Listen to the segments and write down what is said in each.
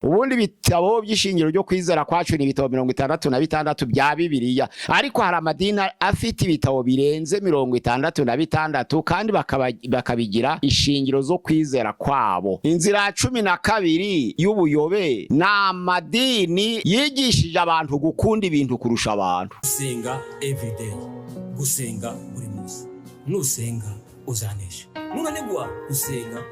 Ubundi ibitabo by'ishingiro ryo kwizera kwacu ni ibitabo 66 bya Bibiliya, ariko hari amadini afite ibitabo birenze 66 kandi bakabigira ishingiro zo kwizera kwabo. Inzira ya 12 y'ubuyobe ni amadini yigishije abantu gukunda ibintu kurusha abantu. Gusenga everyday, gusenga buri munsi. Nusenga uzanesha, nunanigwa gusenga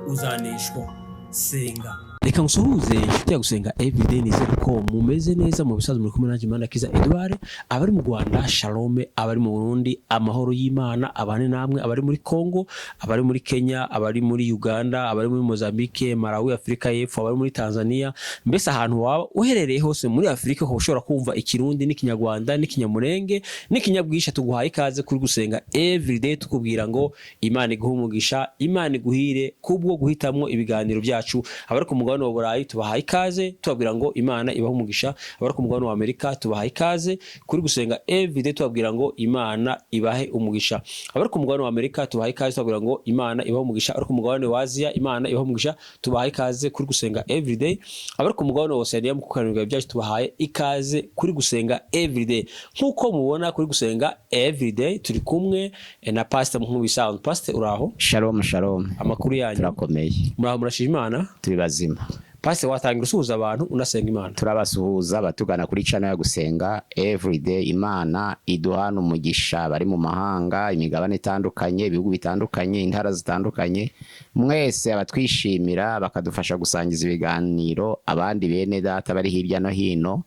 uzaneshwa. Senga. Reka nsuhuze inshuti ya Gusenga Everyday, nizere ko mumeze neza. Mu bisanzwe muri kumwe nanjye Manirakiza Edouard. Abari mu Rwanda, shalom. Abari mu Burundi, amahoro y'Imana abane namwe. Abari muri Congo, abari muri Kenya, abari muri Uganda, abari muri Mozambique, Malawi, Afurika y'Epfo, abari muri Tanzania, mbese ahantu waba uherereye hose muri Afurika ukaba ushobora kumva Ikirundi n'Ikinyarwanda n'Ikinyamurenge n'Ikinyabwisha, tuguhaye ikaze kuri Gusenga Everyday, tukubwira ngo Imana iguhe umugisha, Imana iguhire kubwo guhitamwo ibiganiro byacu. Abari ku mugabane wa Burayi tubahaye ikaze, tubabwira ngo Imana ibahe umugisha. Abari ku mugabane wa Amerika tubahaye ikaze kuri Gusenga Everyday, tubabwira ngo Imana ibahe umugisha. Abari ku mugabane wa Amerika tubahaye ikaze, tubabwira ngo Imana ibahe umugisha. Abari ku mugabane wa Aziya, Imana ibahe umugisha, tubahaye ikaze kuri Gusenga Everyday. Abari ku mugabane wa Oceania mu kukanirwa byacu, tubahaye ikaze kuri Gusenga Everyday. Nk'uko mubona, kuri Gusenga Everyday turi kumwe na Pastor nk'ubisanzwe. Pastor, uraho? Shalom, shalom. Amakuru yanyu? Turakomeye. Muraho, murashima Imana? Turi bazima. Pastor, watangira usuhuza abantu unasenga Imana. Turabasuhuza batugana kuri channel ya Gusenga Everyday. Imana iduhana umugisha. Bari mu mahanga, imigabane itandukanye, ibihugu bitandukanye, intara zitandukanye, mwese abatwishimira bakadufasha gusangiza ibiganiro abandi bene data bari hirya no hino,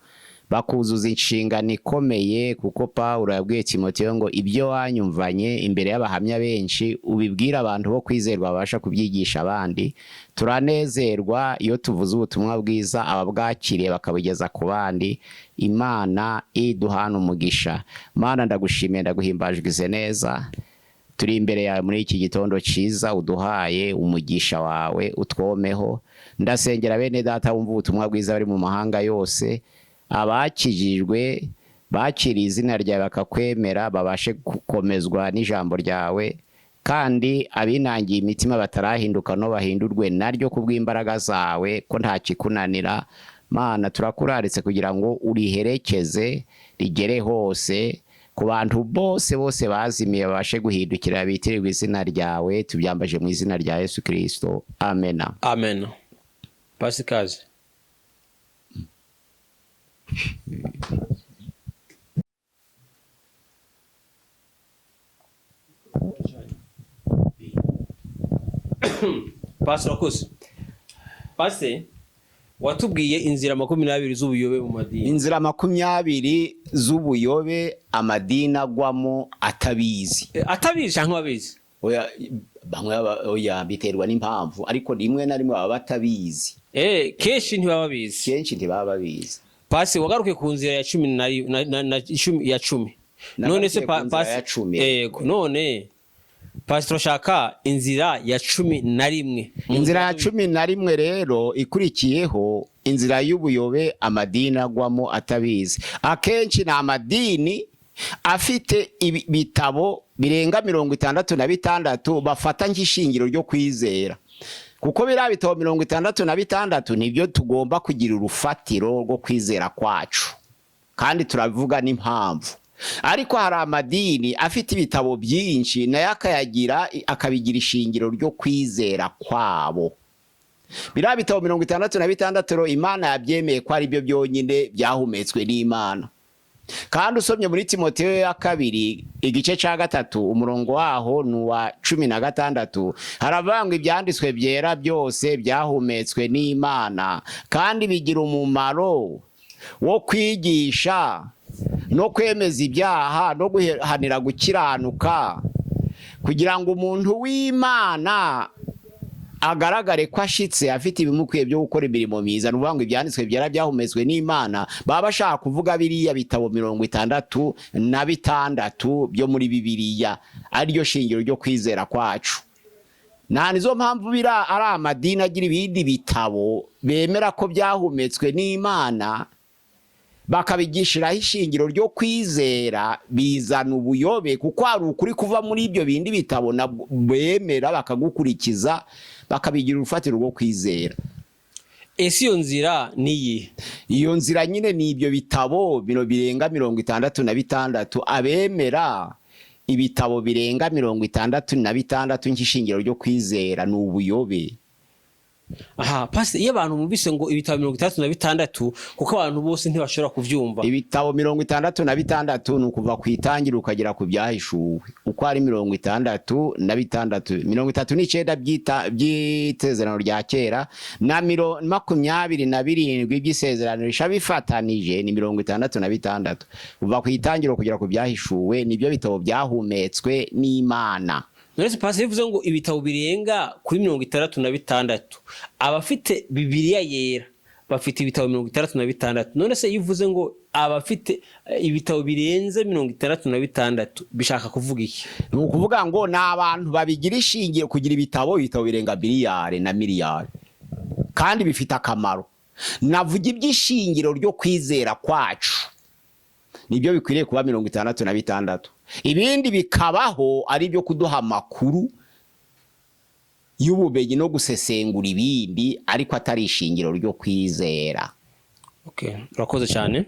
bakuzuza inshingano ikomeye, kuko Pawulo yabwiye Timoteyo ngo ibyo wanyumvanye imbere y'abahamya benshi ubibwire abantu bo kwizerwa babasha kubyigisha abandi. Turanezerwa iyo tuvuze ubutumwa bwiza, ababwakiriye bakabugeza ku bandi. Imana iduhana umugisha. Mana, ndagushimiye, ndaguhimbajwe neza. Turi imbere yawe muri iki gitondo cyiza uduhaye umugisha wawe, utwomeho. Ndasengera bene data wumva ubutumwa bwiza bari mu mahanga yose, abakijijwe bakiriye izina ryawe bakakwemera, babashe gukomezwa n'ijambo ryawe, kandi abinangiye imitima batarahinduka no bahindurwe naryo kubw'imbaraga zawe, ko nta kikunanira. Mana, turakuraritse kugira ngo uriherekeze rigere hose ku bantu bose bose bazimiye, babashe guhindukira bitirirwa izina ryawe. Tubyambaje mu izina rya Yesu Kirisito, amena. Amen. Pastor, ikaze. Pastor, urakoze. Pastor, watubwiye inzira 20 z'ubuyobe mu madini. Inzira 20 z'ubuyobe amadini agwamo atabizi. Atabizi cyangwa abizi? Oya, bamwe oya, biterwa n'impamvu, ariko rimwe na rimwe baba batabizi. Kenshi ntibaba babizi. Kenshi ntibaba babizi. Pasi, wagaruke ku nzira ya cumi na icumi, ya cumi. None se Nagarukiye ku nzira pasi ya 10. Yego, none pasi turashaka inzira ya 11. Inzira ya 11 rero ikurikiyeho, inzira y'ubuyobe amadini agwamo atabizi, akenshi ni amadini afite ibitabo birenga 66 bafata nk'ishingiro ryo kwizera, kuko biriya bitabo 66 nibyo tugomba kugira urufatiro rwo kwizera kwacu, kandi turavuga n'impamvu. Ariko hari amadini afite ibitabo byinshi nayo akabigira ishingiro ryo kwizera kwabo. Biriya bitabo 66 rero Imana yabyemeye ko ari byo byonyine byahumetswe n'Imana. Kandi usomye muri Timoteyo ya kabiri igice cya 3 umurongo waho ni uwa 16, haravuga ngo ibyanditswe byera byose byahumetswe n'Imana kandi bigira umumaro wo kwigisha no kwemeza ibyaha no guhanira gukiranuka, kugira ngo umuntu w'Imana agaragare ko ashitse, afite ibimukwiye byo gukora imirimo myiza. Ni ukuvuga ngo ibyanditswe byera byahumetswe n'Imana, baba bashaka kuvuga biriya bitabo 66 byo muri Bibiliya, ariryo shingiro ryo kwizera kwacu. Nta nizo mpamvu bira ari amadini agira ibindi bitabo bemera ko byahumetswe n'Imana, bakabigishiraho ishingiro ryo kwizera, bizana ubuyobe, kuko hari ukuri kuva muri ibyo bindi bitabo nabwo bemera bakagukurikiza, bakabigira urufatiro rwo kwizera. Ese iyo nzira niyi? Iyo nzira nyine ni ibyo bitabo bino birenga 66. Abemera ibitabo birenga 66 nk'ishingiro ryo kwizera ni ubuyobe. Aha pasi, iyo abantu bumvise ngo ibitabo 66, kuko abantu bose ntibashobora kuvyumva. Ibitabo 66 ni ukuva ku Itangiriro ukagera ku Byahishuwe, uko ari 66, 39 by'Isezerano rya Kera na 27 by'Isezerano Risha, bifatanije ni 66. Kuva ku Itangiriro kugera ku Byahishuwe nibyo bitabo byahumetswe n'Imana. None se pasi, bivuze ngo ibitabo birenga kuri 66, abafite Bibiliya Yera bafite ibitabo 66. None se iyo uvuze ngo abafite ibitabo birenze 66, bishaka kuvuga iki? Ni ukuvuga ngo ni abantu babigira ishingiro kugira ibitabo birenga biliyari na miliyari, kandi bifite akamaro. Navuga iby'ishingiro ryo kwizera kwacu, nibyo bikwiriye kuba 66, ibindi bikabaho ari ibyo kuduha amakuru y'ubumenyi no gusesengura ibindi, ariko atari ishingiro ryo kwizera. Okay, urakoze cyane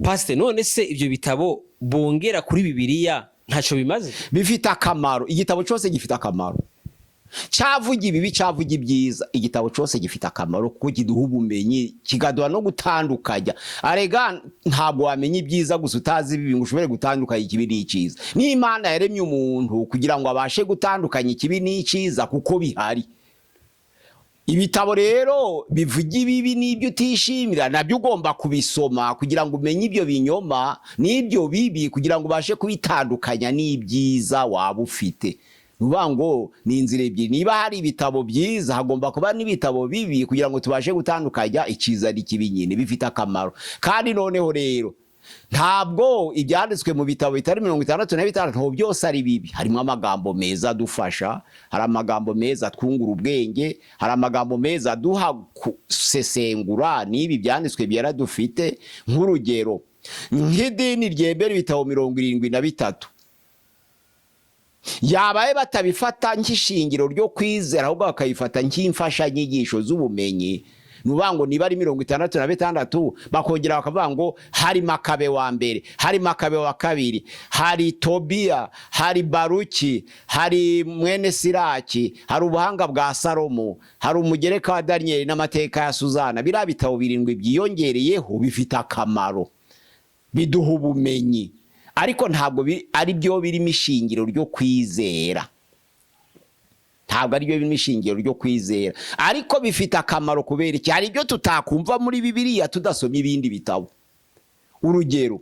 pasite. None se ibyo bitabo bongera kuri Bibiliya ntacyo bimaze? Bifite akamaro. Igitabo cyose gifite akamaro, cyavuga ibibi, cyavuga ibyiza, igitabo cyose gifite akamaro kuko kiduha ubumenyi, kikaduha no gutandukanya. Arega ntabwo wamenya ibyiza gusa utazi ibibi ngo ushobore gutandukanya ikibi n'icyiza. N'Imana yaremye umuntu kugira ngo abashe gutandukanya ikibi n'icyiza kuko bihari. Ibitabo rero bivuga ibibi n'ibyo utishimira, nabyo ugomba kubisoma kugira ngo umenye ibyo binyoma n'ibyo bibi, kugira ngo ubashe kubitandukanya n'ibyiza waba ufite. Ni ukuvuga ngo ni inzira ebyiri: niba hari ibitabo byiza, hagomba kuba n'ibitabo bibi kugira ngo tubashe gutandukanya icyiza n'ikibi. Nyine bifite akamaro. Kandi noneho rero ntabwo ibyanditswe mu bitabo bitari 66 ntabwo byose ari bibi. Harimo amagambo meza adufasha, hari amagambo meza atwungura ubwenge, hari amagambo meza aduha gusesengura n'ibi byanditswe byera dufite. Nk'urugero, nk'idini ryemera ibitabo 73, yabaye batabifata nk'ishingiro ryo kwizera, ahubwo bakabifata nk'imfashanyigisho z'ubumenyi. Ni ukuvuga ngo niba ari 66, bakongera bakavuga ngo hari Makabe wa mbere, hari Makabe wa kabiri, hari Tobiya, hari Baruki, hari mwene Siraki, hari ubuhanga bwa Salomo, hari umugereka wa Daniyeli n'amateka ya Suzana. Biriya bitabo birindwi byiyongereyeho bifite akamaro, biduha ubumenyi, ariko ntabwo ari byo birimo ishingiro ryo kwizera. Ntabwo ari byo birimo ishingiro ryo kwizera, ariko bifite akamaro. Kubera iki? Hari ibyo tutakumva muri Bibiliya tudasoma ibindi bitabo. Urugero,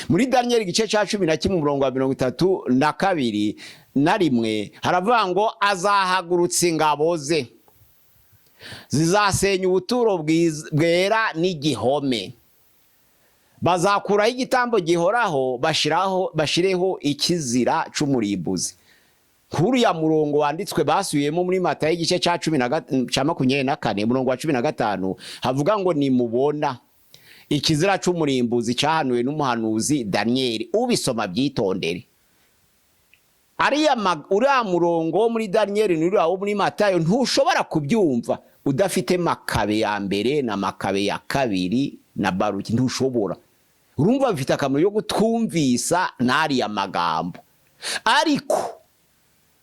muri Daniyeli igice cya 11 umurongo wa 32 na rimwe haravuga ngo azahagurutsa ingabo ze zizasenya ubuturo bwera n'igihome, bazakuraho igitambo gihoraho, bashireho ikizira c'umurimbuzi. Nk'uriya murongo wanditswe basubiyemo muri Matayo igice cya cumi na cya 24 umurongo wa 15, havuga ngo nimubona ikizira c'umurimbuzi cyahanuwe n'umuhanuzi Daniyeli. Ubisoma byitondere. Uriya murongo wo muri Daniyeli n'uriya wo muri Matayo ntushobora kubyumva udafite Makabe ya mbere na Makabe ya kabiri na Baruki, ntushobora. Urumva bifite akamaro yo kutwumvisa n'ariya magambo, ariko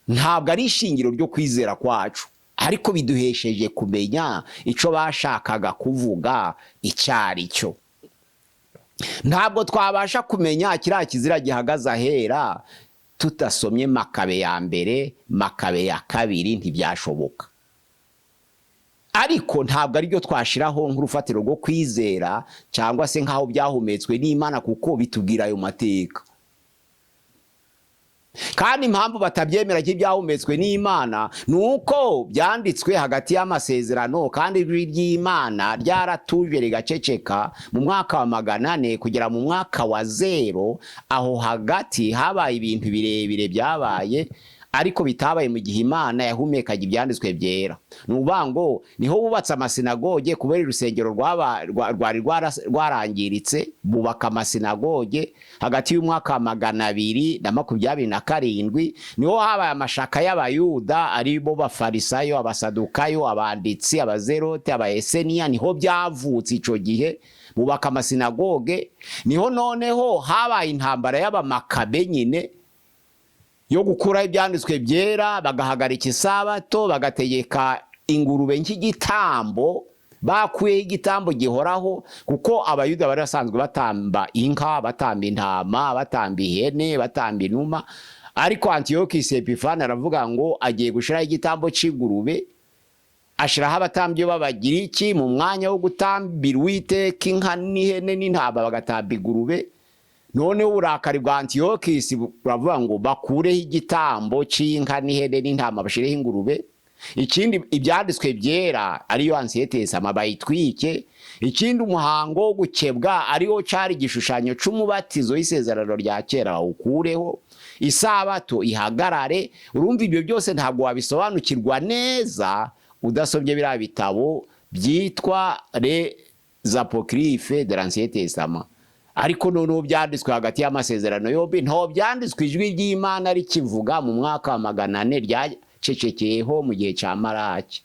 ntabwo ari ishingiro ryo kwizera kwacu, ariko biduhesheje kumenya icyo bashakaga kuvuga icyo ari cyo. Ntabwo twabasha kumenya kiriya kizira gihagaze ahera tudasomye Makabe ya mbere, Makabe ya kabiri, ntibyashoboka. Ariko ntabwo aribyo twashiraho nk'urufatiro rwo kwizera cyangwa se nk'aho byahumetswe n'Imana, kuko bitubwira ayo mateka. Kandi impamvu batabyemera ko ibyahumetswe n'Imana ni uko byanditswe hagati y'amasezerano, kandi ijwi ry'Imana ryaratuje rigaceceka mu mwaka wa 400 kugera mu mwaka wa 0. Aho hagati habaye ibintu birebire byabaye. Ariko bitabaye mu gihe Imana yahumekaga ibyanditswe byera. Ni ukuvuga ngo niho bubatse amasinagoge kubera urusengero rwari rwarangiritse, bubaka amasinagoge hagati y'umwaka wa 227. Niho habaye amashaka y'Abayuda, aribo Bafarisayo, Abasadukayo, abanditsi, Abazerote, Abaeseniya. Niho byavutse ico gihe bubaka amasinagoge. Niho noneho habaye intambara y'Abamakabe nyine yo gukuraho ibyanditswe byera, bagahagarika isabato, bagategeka ingurube nk'igitambo. Bakuyeho igitambo gihoraho, kuko Abayuda bari basanzwe batamba inka, batamba intama, batamba ihene, batamba inuma. Ariko Antiyokisi Epifani aravuga ngo agiye gushiraho igitambo c'ingurube, ashiraho abatambyi b'Abagiriki mu mwanya wo gutambira Uwiteka inka n'ihene n'intama, bagatamba ingurube. Noneho uburakari bwa Antiyokisi buravuga ngo bakureho igitambo c'inka n'ihene n'intama, bashireho ingurube. Ikindi, ibyanditswe byera, ariyo Ancien Testament, bayitwike. Ikindi, umuhango wo gukebwa, ariwo cari igishushanyo c'umubatizo w'isezerano rya kera, bawukureho, isabato ihagarare. Urumva ibyo byose ntabwo wabisobanukirwa neza udasomye biriya bitabo byitwa Les Apocryphes de l'Ancien Testament. Ariko noneho byanditswe hagati y'amasezerano yombi, ntaho byanditswe ijwi ry'Imana rikivuga mu mwaka wa 400, ryacecekeyeho mu gihe cya Maraki.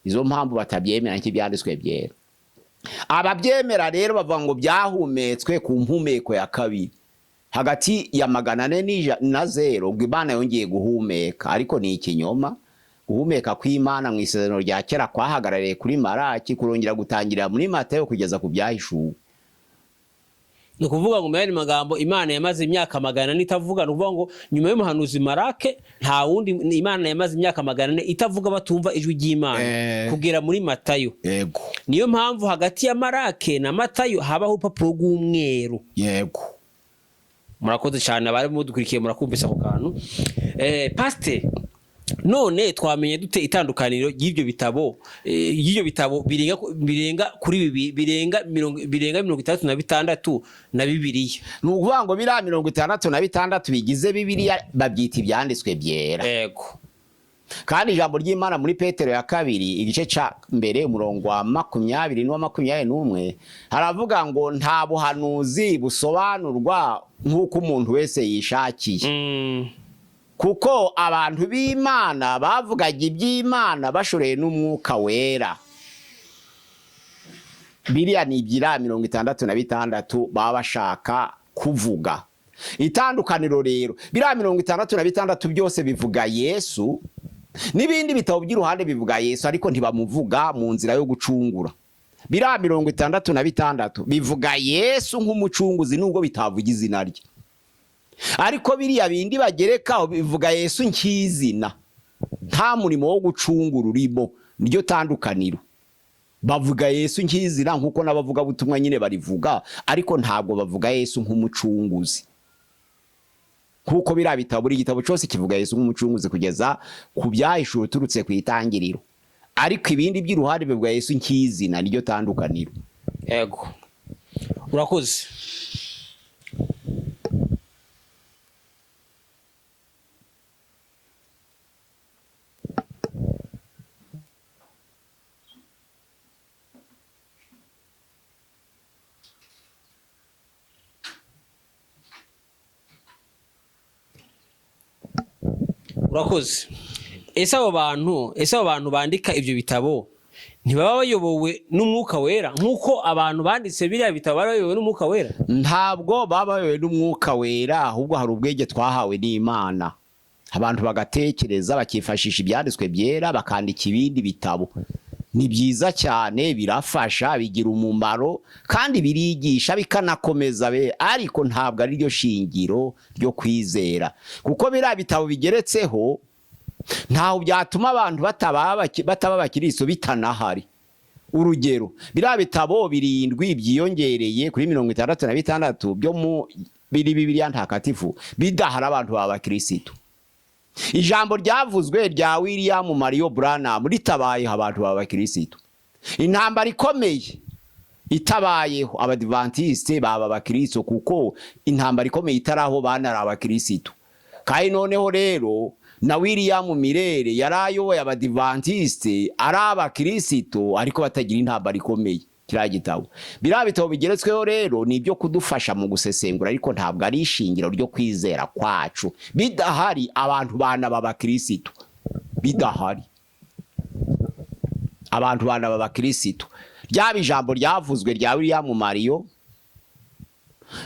Izo mpamvu batabyemera nk'ibyanditswe byera. Ababyemera rero bavuga ngo byahumetswe ku mpumeko ya kabiri hagati ya 400 na 0, ngo Imana yongeye guhumeka. Ariko ni ikinyoma. Guhumeka kw'Imana mu isezerano rya kera kwahagarariye kuri Maraki, kurongera gutangirira muri Matayo kugeza ku Byahishuwe. Ni ukuvuga ngo mu yandi magambo, Imana yamaze imyaka 400 itavuga. Ni ukuvuga ngo nyuma y'umuhanuzi Marake nta wundi, Imana yamaze imyaka 400 itavuga, batumva ijwi ry'Imana kugera muri Matayo. Yego. Niyo mpamvu hagati ya Marake na Matayo habaho urupapuro rw'umweru. Yego. Murakoze cyane, abari mudukurikiye murakumvise ako kantu. Pasiteri, none twamenye dute itandukaniro y'ibyo bitabo birenga kuri bibi, birenga 66 na Bibiliya? Ni ukuvuga ngo biriya 66 bigize Bibiliya babyita ibyanditswe byera. Kandi ijambo ry'Imana muri Petero ya kabiri, igice ca mbere, umurongo wa 20 n'uwa 21, haravuga ngo nta buhanuzi busobanurwa nk'uko umuntu wese yishakiye, kuko abantu b'Imana bavugaga iby'Imana bashoreye n'Umwuka Wera. Biriya ni ibyira 66 baba bashaka kuvuga. Itandukaniro rero, biriya 66 byose bivuga Yesu, n'ibindi bitabo by'iruhande bivuga Yesu, ariko ntibamuvuga mu nzira yo gucungura. Biriya 66 bivuga Yesu nk'umucunguzi, nubwo bitavuga izina rye. Ariko biriya bindi bagerekaho bivuga Yesu nk'izina, nta murimo wo gucungura urimo. Niryo tandukaniro. Bavuga Yesu nk'izina nk'uko n'abavugabutumwa nyine barivuga, ariko ntabwo bavuga Yesu nk'umucunguzi nk'uko biriya bitabo, buri gitabo cyose kivuga Yesu nk'umucunguzi kugeza ku Byahishuwe uturutse ku itangiriro. Ariko ibindi by'iruhande bivuga Yesu nk'izina. Niryo tandukaniro. Yego, urakoze. Urakoze. Ese abo bantu bandika ibyo bitabo ntibaba bayobowe n'Umwuka Wera nk'uko abantu banditse biriya bitabo bari bayobowe n'Umwuka Wera? Ntabwo baba bayobowe n'Umwuka Wera, ahubwo hari ubwenge twahawe n'Imana, abantu bagatekereza, bakifashisha ibyanditswe byera, bakandika ibindi bitabo. Ni byiza cyane, birafasha, bigira umumaro kandi birigisha, bikanakomeza be, ariko ntabwo ari ryo shingiro ryo kwizera, kuko biriya bitabo bigeretseho ntaho byatuma abantu bataba abakiristo bitanahari. Urugero, biriya bitabo birindwi byiyongereye kuri 66 byo mu biri Bibiliya Ntakatifu, bidahari abantu baba abakirisitu. Ijambo ryavuzwe rya William Mario Branham ritabayeho, abantu baba abakirisitu. Intambara ikomeye itabayeho, Abadivantisite baba abakristo, kuko intambara ikomeye itaraho banari abakirisitu. Kandi noneho rero Na William Miller yari ayoboye Abadivantisite ari abakirisito, ariko batagira intambara ikomeye. Kiriya gitabo, biriya bitabo bigeretsweho rero ni ibyo kudufasha mu gusesengura, ariko ntabwo ari ishingiro ryo kwizera kwacu. Bidahari abantu banaba abakirisito, bidahari abantu banaba abakirisito. Ryaba ijambo ryavuzwe rya William Marion,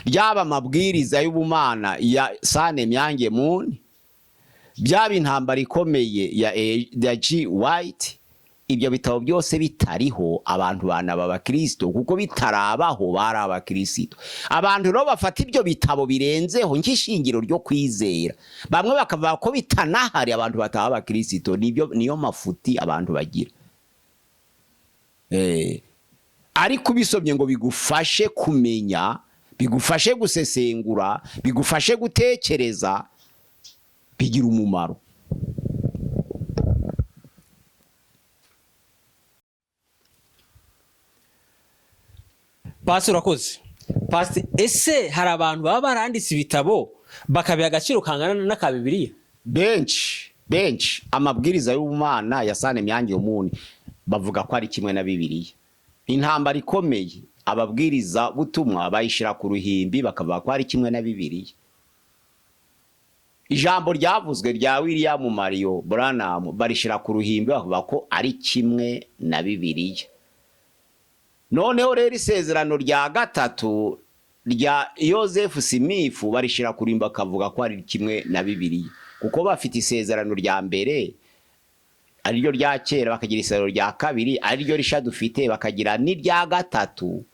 ryaba amabwiriza y'ubumana ya Sun Myung Moon, byaba intambara ikomeye ya G White, ibyo bitabo byose bitariho abantu banaba abakristo, kuko bitarabaho bari abakristo. Abantu rero bafata ibyo bitabo birenzeho nk'ishingiro ryo kwizera, bamwe bakavuga ko bitanahari abantu bataba abakristo. Nibyo, niyo mafuti abantu bagira. Ariko ubisomye ngo bigufashe kumenya, bigufashe gusesengura, bigufashe gutekereza, bigira umumaro. Pasi, urakoze pasi. Ese hari abantu baba baranditse ibitabo bakabiha agaciro kangana n'aka Bibiliya? Benshi, benshi. Amabwiriza y'ubumana ya Sun Myung Moon bavuga ko ari kimwe na Bibiliya. Intambara ikomeye ababwiriza butumwa bayishyira ku ruhimbi, bakavuga ko ari kimwe na Bibiliya. Ijambo ryavuzwe rya William Marion Branham barishyira ku ruhimbi, bavuga ko ari kimwe na Bibiliya. Noneho rero isezerano rya gatatu rya Joseph Smith barishyira ku ruhimbi, bakavuga ko ari kimwe na Bibiliya, kuko bafite isezerano rya mbere ariryo rya kera, bakagira isezerano rya kabiri ariryo risha dufite, bakagira n'irya gatatu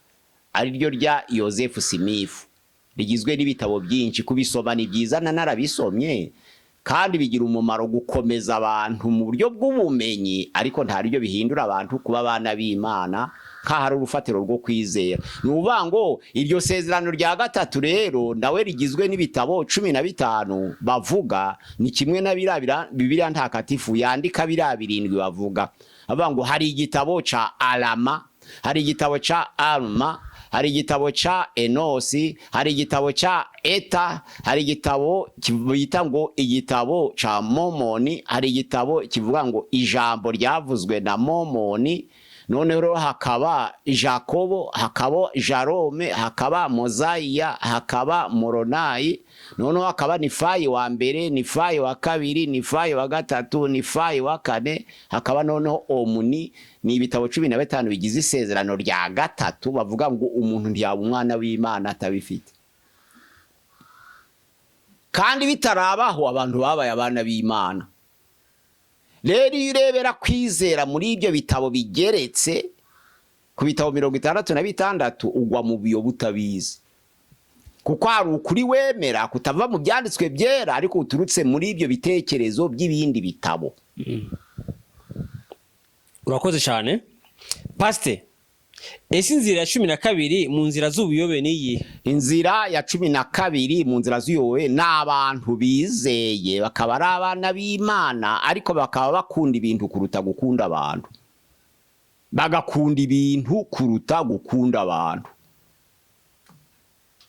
ariryo rya Joseph Smith rigizwe n'ibitabo byinshi. Kubisoma ni byiza, na narabisomye, kandi bigira umumaro gukomeza abantu mu buryo bw'ubumenyi, ariko nta ryo bihindura abantu kuba abana b'Imana nk'aho ari urufatiro rwo kwizera. Ni ukuvuga ngo iryo sezerano rya gatatu rero nawe rigizwe n'ibitabo 15 bavuga ni kimwe na biriya Bibiliya ntakatifu yandika biriya birindwi bavuga. Bavuga ngo hari igitabo ca Alama, hari igitabo ca Alma, hari igitabo ca Enosi, hari igitabo ca Eta, hari igitabo bita ngo igitabo ca Momoni, hari igitabo kivuga ngo ijambo ryavuzwe na Momoni. Noneho rero hakaba Jakobo, hakaba Jarome, hakaba Mozaya, hakaba Moronayi, noneho hakaba Nifayi wa mbere, Nifayi wa kabiri, Nifayi wa gatatu, Nifayi wa kane, hakaba noneho Omuni. Ni ibitabo 15 bigize isezerano rya gatatu, bavuga ngo umuntu ntiyaba umwana w'Imana atabifite. Kandi bitarabaho abantu babaye abana b'Imana. Rero iyo urebera kwizera muri ibyo bitabo bigeretse ku bitabo 66, ugwa mu buyobe utabizi, kuko hari ukuri wemera kutava mu byanditswe byera, ariko uturutse muri ibyo bitekerezo by'ibindi bitabo. Urakoze cyane pasite. Ese inzira ya 12 mu nzira z'ubuyobe ni iyihe? Inzira ya 12 mu nzira z'ubuyobe ni abantu bizeye bakaba ari abana b'Imana, ariko bakaba bakunda ibintu kuruta gukunda abantu, bagakunda ibintu kuruta gukunda abantu.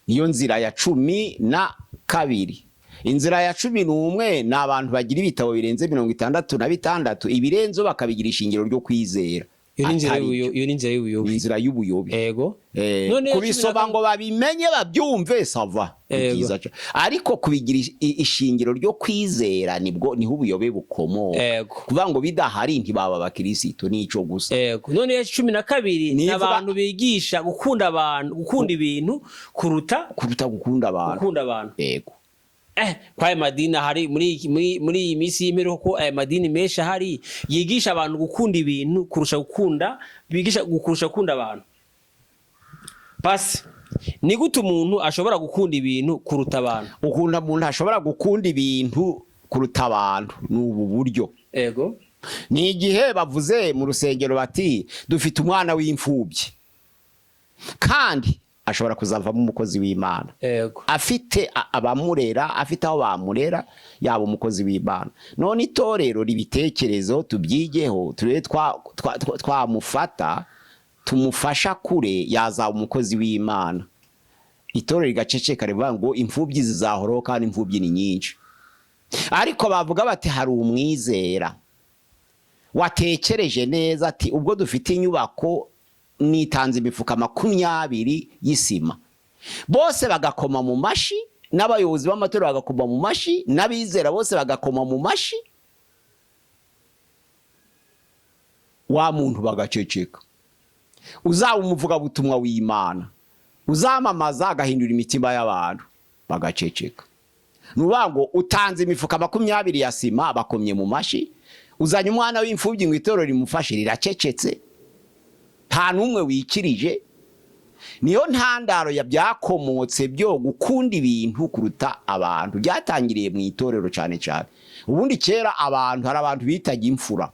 Niyo nzira ya 12. Inzira ya 11 ni abantu bagira ibitabo birenze 66, ibirenzo bakabigira ishingiro ryo kwizera. Iyo ni inzira iyo ni inzira y'ubuyobe. Inzira y'ubuyobe. Ego. Kubisoma ngo babimenye babyumve ça va, ariko kubigira ishingiro ryo kwizera nibwo niho ubuyobe bukomoka. Kuvuga ngo bidahari ntibaba abakirisitu, nico gusa. Ego. None ya 12 ni abantu bigisha gukunda abantu, gukunda ibintu kuruta kuruta gukunda abantu. Gukunda abantu. Ego. Kwa aya madini ahari muri iyi minsi y'imperuka, ko aya madini menshi ahari yigisha abantu gukunda ibintu kurusha gukunda, bigisha kurusha gukunda abantu. Pasi, ni gute umuntu ashobora gukunda ibintu kuruta abantu? Ukuntu umuntu ashobora gukunda ibintu kuruta abantu ni ubu buryo. Ego. Ni igihe bavuze mu rusengero bati dufite umwana w'imfubyi kandi ashobora kuzavamo umukozi w'Imana. Ego. Afite abamurera, afite aho bamurera, yaba umukozi w'Imana. None itorero ribitekerezo, tubyigeho, turebe twamufata tumufasha kure yazaba umukozi w'Imana. Itorero rigaceceka rivuga ngo imfubyi zizahoraho kandi imfubyi ni nyinshi. Ariko bavuga bati hari umwizera watekereje neza ati ubwo dufite inyubako nitanze imifuka 20 y'isima, bose bagakoma mu mashi, n'abayobozi b'amatorero bagakoma mu mashi, n'abizera bose bagakoma mu mashi, wa muntu bagaceceka. Uzaba umuvugabutumwa w'Imana, uzamamaza agahindura imitima y'abantu, bagaceceka. Ni ukuvuga ngo utanze imifuka 20 ya sima, bakomye mu mashi. Uzanye umwana w'imfubyi ngo itorero rimufashe, riracecetse, nta n'umwe wikirije. Niyo ntandaro ya byakomotse byo gukunda ibintu kuruta abantu, byatangiriye mu itorero cyane cyane. Ubundi kera abantu, hari abantu bitaga imfura,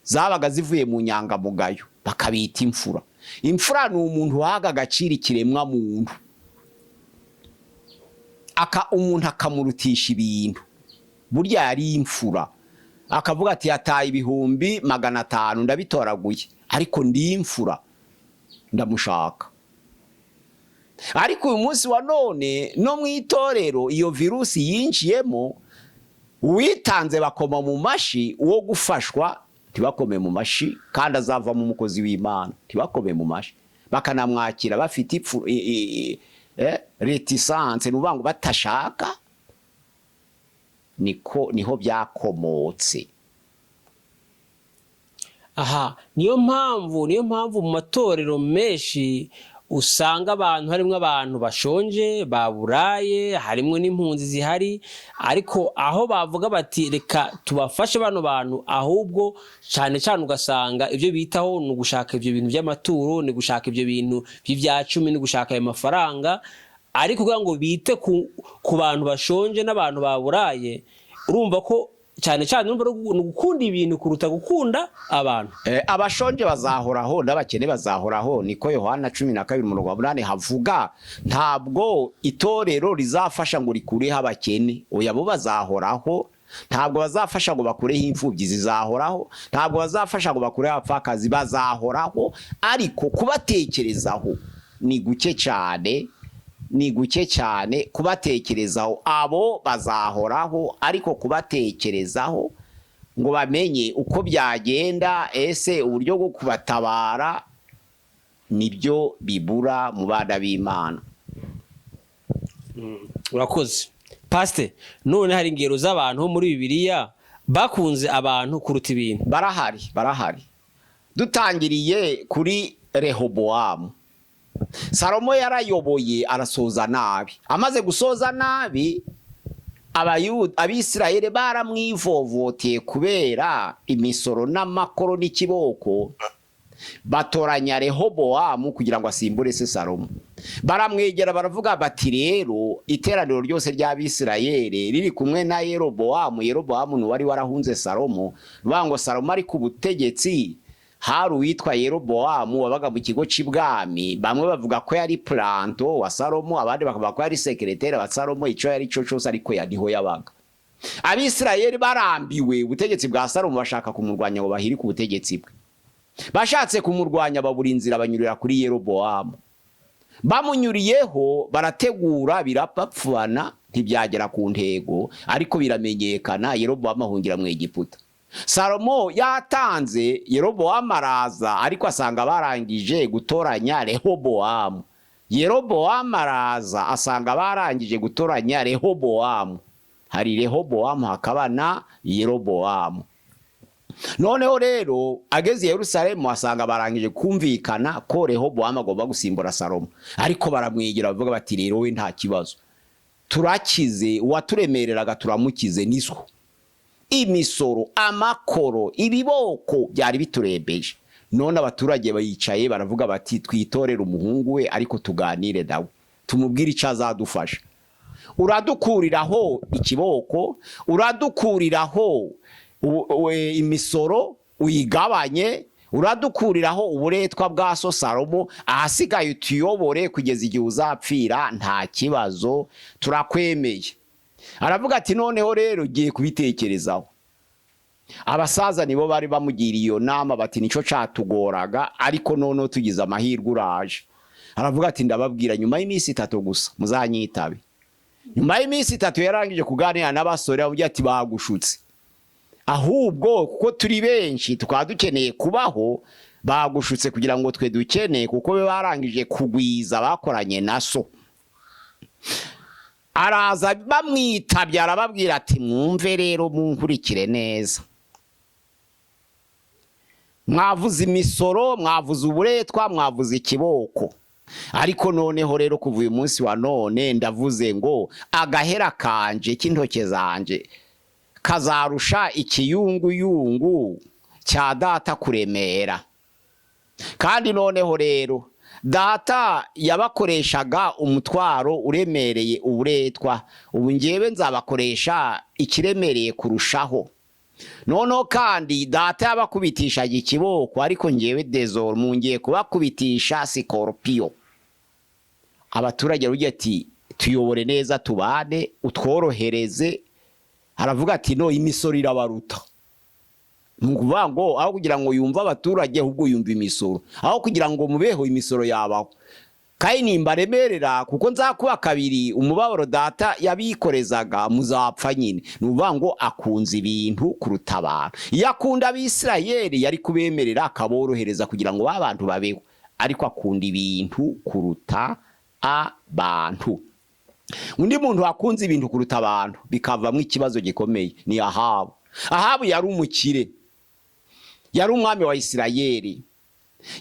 zabaga zivuye mu nyangamugayo, bakabita imfura. Imfura ni umuntu wahaga agaciro ikiremwa muntu, umuntu akamurutisha ibintu. Burya yari imfura, akavuga ati yataye 500,000 ndabitoraguye, ariko ndi imfura ndamushaka. Ariko uyu munsi wa none no mu itorero iyo virusi yinjiyemo, uwitanze bakoma mu mashi, uwo gufashwa ntibakome mu mashi, kandi azavamo umukozi w'Imana ntibakome mu mashi, bakanamwakira bafite ipfu réticence, ni ukuvuga ngo batashaka. Niko niho byakomotse. Aha niyo mpamvu mu matorero menshi usanga abantu, harimo abantu bashonje baburaye, harimo n'impunzi zihari, ariko aho bavuga bati reka tubafashe bano bantu, ahubwo cyane cyane ugasanga ibyo bitaho ni ugushaka ibyo bintu by'amaturo, ni gushaka ibyo bintu by'ibya cumi, ni gushaka ayo mafaranga. Ariko kugira ngo bite ku bantu bashonje n'abantu baburaye, urumva ko cyane cyane urumva ni ugukunda ibintu kuruta gukunda abantu. Abashonje bazahoraho n'abakene bazahoraho, niko Yohana 12 umurongo wa 8 havuga. Ntabwo itorero rizafasha ngo rikureho abakene, oya, bo bazahoraho. Ntabwo bazafasha ngo bakureho imfubyi, zizahoraho. Ntabwo bazafasha ngo bakureho abapfakazi, bazahoraho. Ariko kubatekerezaho ni guke cyane, ni guke cyane kubatekerezaho. Abo bazahoraho, ariko kubatekerezaho ngo bamenye uko byagenda, ese uburyo bwo kubatabara, nibyo bibura mu bana b'Imana. Urakoze, pasite. None hari ingero z'abantu bo muri Bibiliya bakunze abantu kuruta ibintu? Barahari, barahari. Dutangiriye kuri Rehobowamu. Salomo yarayoboye arasoza nabi. Amaze gusoza nabi, Abisirayeli baramwivovoteye kubera imisoro n'amakoro n'ikiboko, batoranya Rehobowamu kugira ngo asimbure se Salomo. Baramwegera baravuga bati rero iteraniro ryose ry'Abisirayeli riri kumwe na Yerobowamu. Yerobowamu ni wari warahunze Salomo. Bivuga ngo Salomo ari ku butegetsi, hari uwitwa Yerobowamu wabaga mu kigo cy'ibwami. Bamwe bavuga ko yari planton wa Salomo, abandi bakavuga ko yari secrétaire wa Salomo. Icyo yari cyo cyose, ariko yaniho yabaga. Abisirayeli barambiwe ubutegetsi bwa Salomo, bashaka kumurwanya ngo bahirike ubutegetsi bwe. Bashatse kumurwanya babura inzira, banyurira kuri Yerobowamu. Bamunyuriyeho barategura, birapapfana, ntibyagera ku ntego, ariko biramenyekana. Yerobowamu ahungira mu Egiputa. Salomo yatanze, Yerobowamu araza, ariko asanga barangije gutoranya Rehobowamu. Yerobowamu araza asanga barangije gutoranya Rehobowamu. Hari Rehobowamu, hakaba na Yerobowamu. Noneho rero ageze i Yerusalemu asanga barangije kumvikana ko Rehobowamu agomba gusimbura Salomo. Ariko baramwegera bavuga bati rero we nta kibazo, turakize, uwaturemereraga turamukize, niswo imisoro, amakoro, ibiboko byari biturembeje. None abaturage bayicaye baravuga bati twitorere umuhungu we, ariko tuganire nawe, tumubwire icyo azadufasha. Uradukuriraho ikiboko, uradukuriraho imisoro uyigabanye, uradukuriraho uburetwa bwa so Salomo, ahasigaye utuyobore kugeza igihe uzapfira, nta kibazo, turakwemeye. Aravuga ati noneho rero ugiye kubitekerezaho. Abasaza nibo bari bamugiriye iyo nama, bati nico catugoraga, ariko noneho tugize amahirwe uraje. Aravuga ati ndababwira nyuma y'iminsi 3 gusa muzanyitabe. Nyuma y'iminsi 3 yarangije kuganira n'abasore, avuga ati bagushutse, ahubwo kuko turi benshi tukaba dukeneye kubaho, bagushutse kugira ngo twe dukeneye, kuko be barangije kugwiza bakoranye na so. Araza bamwitabye, arababwira ati mwumve rero, munkurikire neza. Mwavuze imisoro, mwavuze uburetwa, mwavuze ikiboko, ariko noneho rero kuva uyu munsi wa none ndavuze ngo agahera kanje k'intoke zanje kazarusha ikiyunguyungu cya data kuremera. Kandi noneho rero data yabakoreshaga umutwaro uremereye uburetwa, ubu ngewe nzabakoresha ikiremereye kurushaho. Noneho kandi data yabakubitishaga ikiboko, ariko ngewe désormais mungiye kubakubitisha sikorupiyo. Abaturage baravuga ati tuyobore neza, tubane, utworohereze. Aravuga ati no, imisoro irabaruta. Ni ukuvuga ngo aho kugira ngo yumve abaturage, ahubwo yumva imisoro. Aho kugira ngo mubeho, imisoro yabaho. Kandi nimbaremerera, kuko nzakuba kabiri umubabaro data yabikorezaga, muzapfa nyine. Ni ukuvuga ngo akunze ibintu kuruta abantu. Iyo akunda Abisirayeli yari kubemerera akaborohereza kugira ngo ba bantu babeho, ariko akunda ibintu kuruta abantu. Undi muntu wakunze ibintu kuruta abantu bikavamo ikibazo gikomeye ni Ahabu. Ahabu yari umukire, yari umwami wa Isirayeli,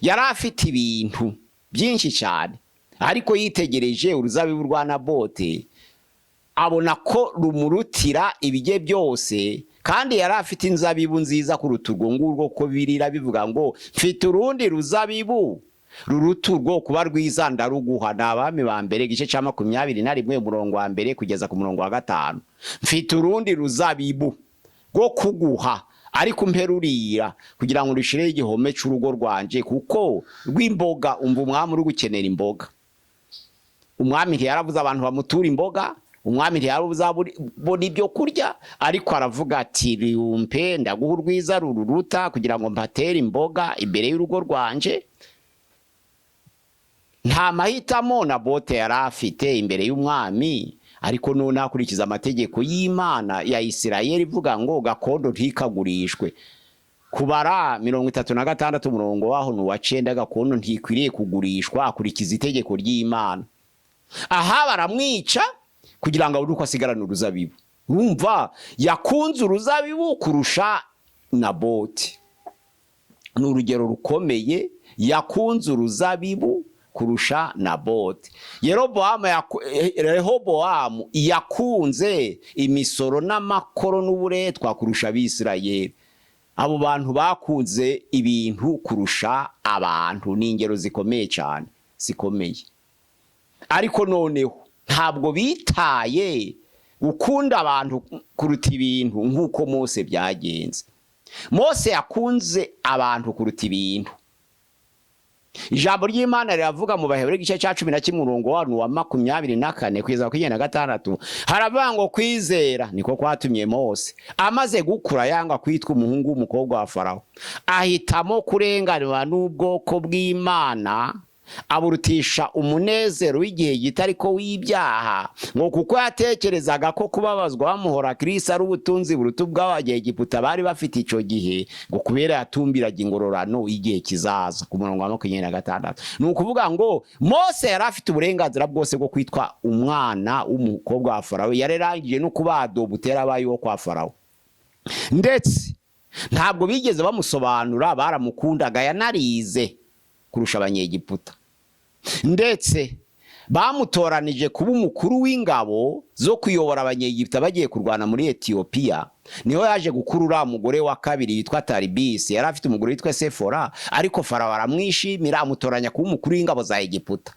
yari afite ibintu byinshi cyane, ariko yitegereje uruzabibu rwa Nabote abona ko rumurutira ibige byose, kandi yari afite inzabibu nziza kuruta urwo ngurwo, ko birira bivuga ngo mfite urundi ruzabibu ruruta urwo kuba rwiza, ndaruguha. Ni Abami ba Mbere igice cya 21, umurongo wa 1 kugeza ku murongo wa 5. Mfite urundi ruzabibu rwo kuguha, ariko mperurira kugira ngo rushireho igihome cy'urugo rwanje kuko rw'imboga. Umva, umwami uri gukenera imboga. Umwami ntiyaravuze abantu bamutura imboga, umwami ntiyarabuze abona ibyo kurya, ariko aravuga ati rumpe, ndaguha urwiza rururuta kugira ngo mpatere imboga imbere y'urugo rwanje. Nta mahitamo Nabote yari afite imbere y'umwami, ariko none akurikiza amategeko y'Imana ya Isirayeli ivuga ngo gakondo ntikagurishwe. Kubara 36, umurongo waho ni uwa 9. Gakondo ntikwiriye kugurishwa. Akurikiza itegeko ry'Imana. Aha baramwica kugira ngo abone uko asigarana uruzabibu. Urumva, yakunze uruzabibu kurusha Naboti. Ni urugero rukomeye, yakunze uruzabibu kurusha Naboti. Yerobowamu Rehobowamu yakunze imisoro n'amakoro n'uburetwa kurusha Abisirayeli. Abo bantu bakunze ibintu kurusha abantu ni ingero zikomeye cyane, zikomeye. Ariko noneho ntabwo bitaye gukunda abantu kuruta ibintu nk'uko Mose byagenze. Mose yakunze abantu kuruta ibintu. Ijambo ry'Imana riravuga mu Baheburayo igice cya 11, umurongo wa 24 kugeza 26, haravuga ngo kwizera niko kwatumye Mose amaze gukura yanga kwitwa umuhungu w'umukobwa wa Farawo, ahitamo kurenganwa n'ubwoko bw'Imana, aburutisha umunezero w'igihe gito ariko w'ibyaha, ngo kuko yatekerezaga ko kubabazwa bamuhora Kristo ari ubutunzi buruta ubw'Abanyegiputa bari bafite icyo gihe, ngo kubera yatumbiraga ingororano y'igihe kizaza. Ku murongo wa 26, ni ukuvuga ngo Mose yari afite uburenganzira bwose bwo kwitwa umwana w'umukobwa wa Farawo, yararangije no kuba adopté, abaye uwo kwa Farawo. Ndetse ntabwo bigeze bamusobanura, baramukundaga, yanarize kurusha Abanyegiputa. Ndetse bamutoranije kuba umukuru w'ingabo zo kuyobora Abanyegiputa bagiye kurwana muri Etiyopiya. Niho yaje gukura uriya mugore wa kabiri witwa Taribisi. Yari afite umugore witwa Sefora, ariko Farawo aramwishimira, amutoranya kuba umukuru w'ingabo za Egiputa,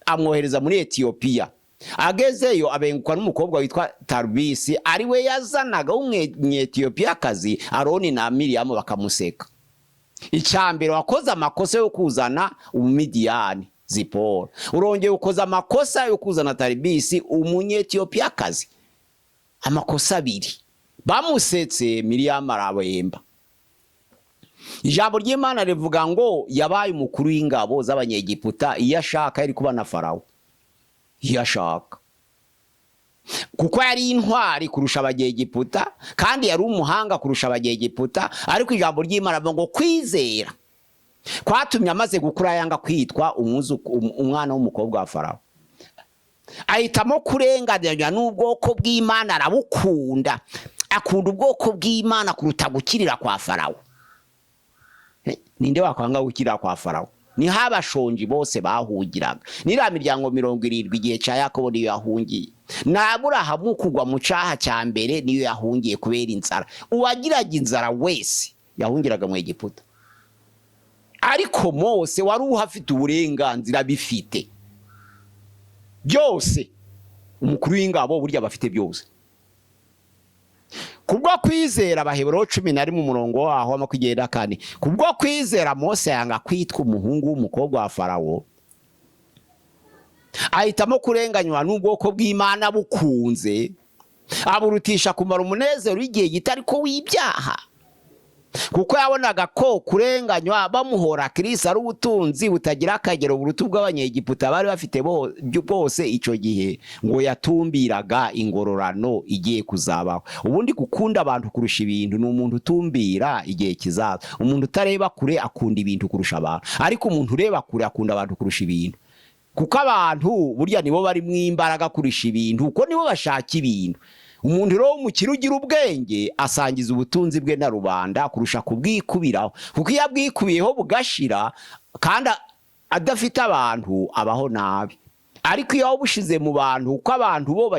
amwohereza muri Etiyopiya. Agezeyo abengukwa n'umukobwa witwa Tarubisi, ari we yazanaga w'Umwetiyopiyakazi. Aroni na Miriyamu bakamuseka. Icya mbere, wakoze amakosa yo kuzana Umumidiyani Zipora, urongeye ukoze amakosa yo kuzana Taribisi Umunyetiyopiyakazi. Amakosa abiri. Bamusetse, Miriyamu arabemba. Ijambo ry'Imana rivuga ngo yabaye umukuru w'ingabo z'Abanyegiputa. Iyo ashaka yari kuba na Farawo, iyo ashaka. Kuko yari intwari kurusha Abanyegiputa, kandi yari umuhanga kurusha Abanyegiputa. Ariko ijambo ry'Imana rivuga ngo kwizera kwatumye amaze gukura yanga kwitwa umwana w'umukobwa wa Farawo, ahitamo kurenganirwa n'ubwoko bw'Imana, arabukunda, akunda ubwoko bw'Imana kuruta gukirira kwa Farawo. Ninde wakwanga gukirira kwa Farawo? Niho abashonji bose bahungiraga. Niriya miryango 70 igihe cya Yakobo niyo yahungiye, na Aburahamu kugwa mu caha cya mbere niyo yahungiye kubera inzara. Uwagiraga inzara wese yahungiraga mu Egiputa. Ariko Mose wari uhafite uburenganzira, bifite byose, umukuru w'ingabo burya bafite byose. Kubwo kwizera, Abaheburayo 11 umurongo waho wa 24, kubwo kwizera Mose yanga kwitwa umuhungu w'umukobwa wa Farawo, ahitamo kurenganywa n'ubwoko bw'Imana bukunze, aburutisha kumara umunezero w'igihe gito ariko w'ibyaha, kuko yabonaga ko kurenganywa bamuhora Kirisi ari ubutunzi butagira akagero buruta ubw'Abanyegiputa bari bafite bose icyo gihe. Ngo yatumbiraga ingororano igiye kuzabaho. Ubundi gukunda abantu kurusha ibintu ni umuntu utumbira igihe kizaza. Umuntu utareba kure akunda ibintu kurusha abantu, ariko umuntu ureba kure akunda abantu kurusha ibintu, kuko abantu burya nibo bari mu imbaraga kurusha ibintu, kuko nibo bashaka ibintu. Umuntu rero w'umukire ugira ubwenge asangiza ubutunzi bwe na rubanda kurusha kubwikubiraho, kuko iyo abwikubiyeho bugashira kandi adafite abantu abaho nabi. Ariko iyo wabushize mu bantu, kuko abantu bo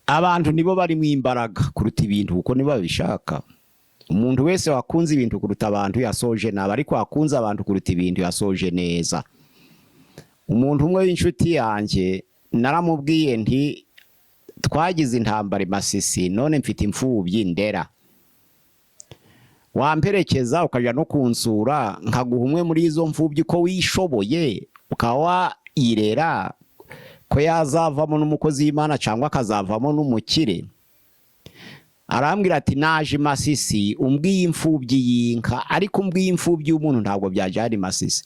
abantu nibo bari mu imbaraga kuruta ibintu, kuko nibo babishaka. Umuntu wese wakunze ibintu kuruta abantu yasoje nabi, ariko wakunze abantu kuruta ibintu yasoje neza. Umuntu umwe w'inshuti yanjye naramubwiye nti: "Twagize intambara i Masisi, none mfite imfubyi ndera, wamperekeza ukajya no kunsura nkaguha umwe muri izo mfubyi ko wishoboye, ukaba wayirera, ko yazavamo n'umukozi w'Imana cyangwa akazavamo n'umukire?" Arambwira ati: "Naje i Masisi umbwiye imfubyi y'inka, ariko umbwiye imfubyi y'umuntu ntabwo byajyana i Masisi."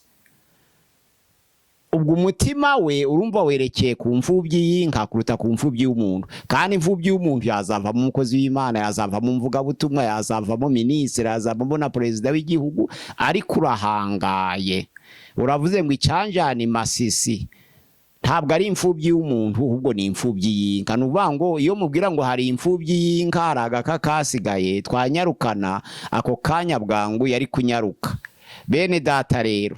Ubwo umutima we urumva werekeye ku mfubyi y'inka kuruta ku mfubyi y'umuntu. Kandi imfubyi y'umuntu yazavamo umukozi w'Imana, yazavamo umuvugabutumwa, yazavamo minisitiri, yazavamo na perezida w'igihugu. Ariko urahangaye, uravuze ngo icyanjana i Masisi ntabwo ari imfubyi y'umuntu, ahubwo ni imfubyi y'inka. Ni ukuvuga ngo iyo mubwira ngo hari imfubyi y'inka, hari agaka kasigaye, twanyarukana ako kanya bwangu, yari kunyaruka. Bene data rero,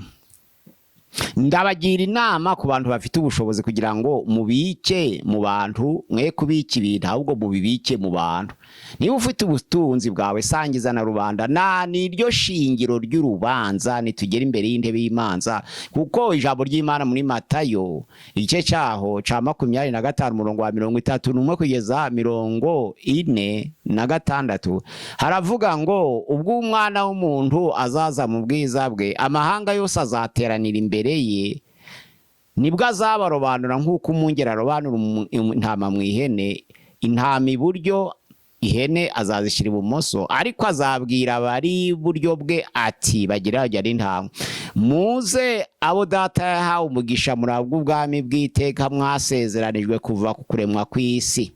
ndabagira inama ku bantu bafite ubushobozi kugira ngo mubike mu bantu, mwe kubika ibintu, ahubwo mubibike mu bantu. Niba ufite ubutunzi bwawe, sangiza na rubanda. Na niryo shingiro ry'urubanza nitugera imbere y'intebe y'imanza, kuko ijambo ry'Imana muri Matayo igice cyaho ca 25 umurongo wa 31 kugeza 46 haravuga ngo: "Ubwo Umwana w'umuntu azaza mu bwiza bwe, amahanga yose azateranira imbere ye, nibwo azabarobanura nk'uko umwungeri arobanura intama mu ihene. Intama iburyo, ihene azazishyira ibumoso. Ariko azabwira abari iburyo bwe ati: 'Bagira bajya ari intama, muze abo Data yahawe umugisha, murabwe ubwami bw'iteka mwasezeranijwe kuva ku kuremwa kw'isi.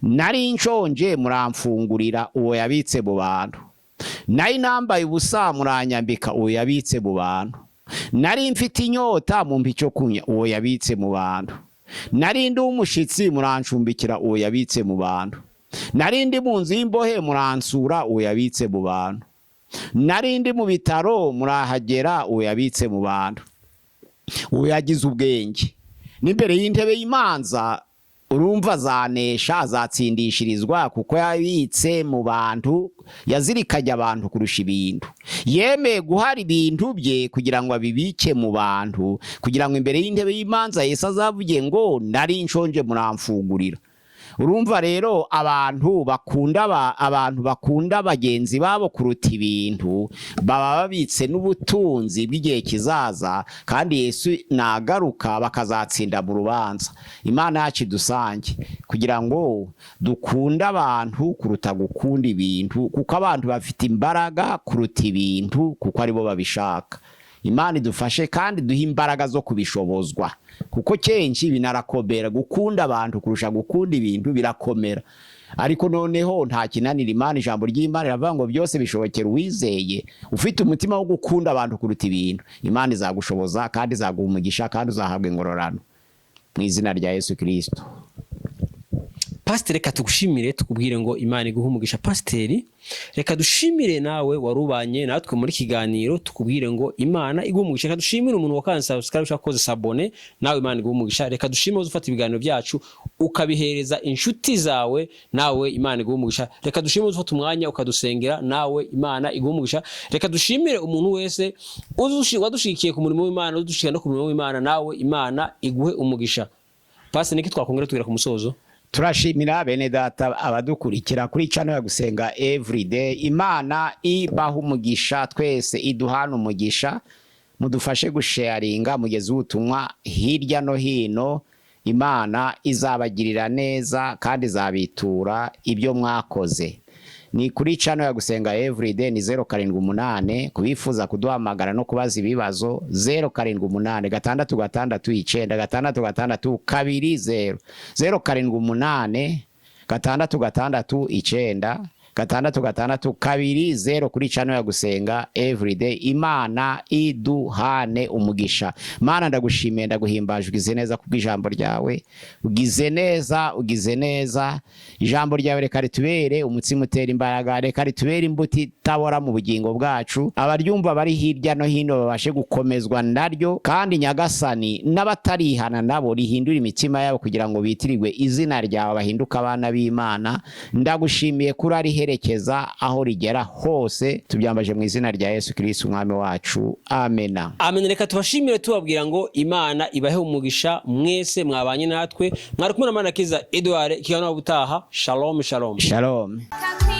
Nari nshonje muramfungurira,' uwo yabitse mu bantu. 'Nari nambaye ubusa muranyambika,' uwo yabitse mu bantu. 'Nari mfite inyota mumpa icyo kunywa,' uwo yabitse mu bantu. 'Nari ndi umushyitsi murancumbikira,' uwo yabitse mu bantu. 'Nari ndi mu nzu y'imbohe muransura,' uwo yabitse mu bantu. 'Nari ndi mu bitaro murahagera,' uwo yabitse mu bantu." Uwo yagize ubwenge n'imbere y'intebe y'imanza, urumva azanesha, azatsindishirizwa, kuko yabitse mu bantu, yazirikanye abantu kurusha ibintu. Yemeye guhara ibintu bye kugira ngo abibike mu bantu, kugira ngo imbere y'intebe y'imanza Yesu azavuge ngo: "Nari nshonje muramfungurira." Urumva rero, abantu bakunda bagenzi babo kuruta ibintu baba babitse n'ubutunzi bw'igihe kizaza, kandi Yesu nagaruka bakazatsinda mu rubanza. Imana yacu idusange kugira ngo dukunde abantu kuruta gukunda ibintu, kuko abantu bafite imbaraga kuruta ibintu, kuko aribo babishaka. Imana idufashe kandi duhe imbaraga zo kubishobozwa, kuko kenshi binarakomera gukunda abantu kurusha gukunda ibintu, birakomera. Ariko noneho nta kinanira Imana. Ijambo ry'Imana riravuga ngo byose bishobokera uwizeye. Ufite umutima wo gukunda abantu kuruta ibintu, Imana izagushoboza kandi izaguha umugisha kandi uzahabwa ingororano mu izina rya Yesu Kirisito. Pasiteri, reka tugushimire, tukubwire ngo Imana iguhe umugisha. Pasiteri, reka dushimire nawe warubanye natwe muri kiganiro, tukubwire ngo Imana iguhe umugisha. Reka dushimire umuntu wakanze subscribe ushaka koze s'abonner, nawe Imana iguhe umugisha. Reka dushimire ufata ibiganiro byacu ukabihereza inshuti zawe, nawe Imana iguhe umugisha. Reka dushimire ufata umwanya ukadusengera, nawe Imana iguhe umugisha. Reka dushimire umuntu wese wadushigikiye ku murimo w'Imana, udushigikiye no ku murimo w'Imana, nawe Imana iguhe umugisha. Pasiteri, niki twakongera tugera ku musozo? Turashimira bene data abadukurikira kuri channel ya Gusenga Everyday. Imana ibaha umugisha, twese iduhana umugisha. Mudufashe gusharinga, mugeze ubutumwa hirya no hino. Imana izabagirira neza kandi izabitura ibyo mwakoze. Ni kuri channel ya Gusenga Everyday, ni 078 kubifuza kuduhamagara no kubaza ibibazo, 0786696620, 0786696620, kuri channel ya Gusenga Everyday. Imana iduhane umugisha. Mana, ndagushimiye, ndaguhimbaje, ugize neza kubw'ijambo ryawe. Ugize neza, ugize neza. Ijambo ryawe reka ritubere umutsima utera imbaraga, reka ritubere imbuto itabora mu bugingo bwacu. Abaryumva bari hirya no hino babashe gukomezwa naryo, kandi Nyagasani, n'abatarihana nabo rihindure imitima yabo kugira ngo bitirirwe izina ryawe, bahinduke abana b'Imana. Ndagushimiye kuri ariherekeza aho rigera hose. Tubyambaje mu izina rya Yesu Kristo umwami wacu, amena. Amen. Reka tubashimire, tubabwira ngo Imana ibahe umugisha mwese mwabanye natwe. Mwari kumwe na Manakiza Edouard. Ikiganiro ubutaha. Shalom, shalom. Shalom. Kakwi.